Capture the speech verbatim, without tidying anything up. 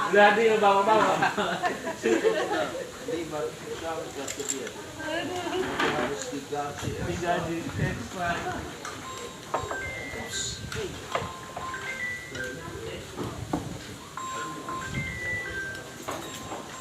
Udah hadir bawa-bawa. Lima juta udah sedia. Harus diganti. Diganti ekstra.